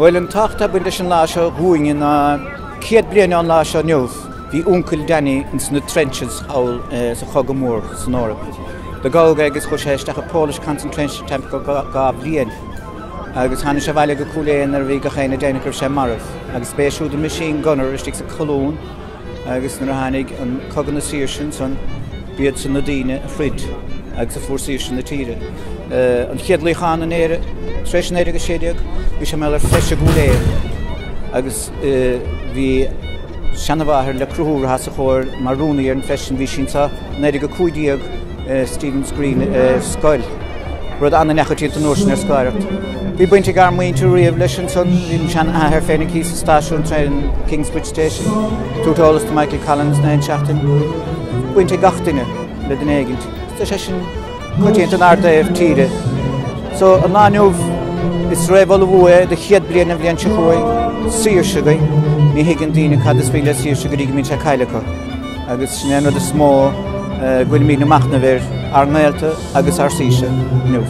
Bhuel, an tábhacht atá ag baint leis an lá seo dhúinne ná 100 bliain ón lá seo inniu, bhí uncail Danny ins na trenches thall sa Chogadh Mór san Eoraip. Do gabhadh é agus chuaigh sé isteach i Polish concentration camp go 2 bhliain agus tháinig sé abhaile go Cúil Aodha nuair a bhí gach éinne ag déanamh go raibh sé marbh agus b'é siúd an machine gunner istigh sa colún Agus nuair a tháinig an Cogadh na Saoirse ansan, b'iad san na daoine a throid agus a fuair saoirse na tíre. An chéad luíochán in Éire tar éis 1916, bhí sé mar gheall ar feis i gCúil Aodha agus bhí seanamháthair le Conchúr atá os a chomhair mar rúnaí ar an bhfeis sin. Bhí sí anso 1915 i Stephen's Green ar scoil. Rud an-neamhchoitianta an uair sin ar scoláireacht. Bhí baint ag ár muintir riamh leis ansan, bhí mo sheanathair féinig thíos sa stáisiún traein Kingsbridge Station, tabhairt eolas do Michael Collins na haon seachtain. Baint ag gach duine le duine éigint. Tá sé sin coitianta inár dtaobh tíre. So an lá inniu is réamhullmhú é do chéad bliain an bhliain seo chugainn, saoirse againn. Ní thuigeann daoine cad is brí le saoirse go dtí go mbíonn sé caillte acu. Agus sin é an rud is mó go bhfuilimid ag machnamh air, ár ngaolta agus ár saoirse inniu.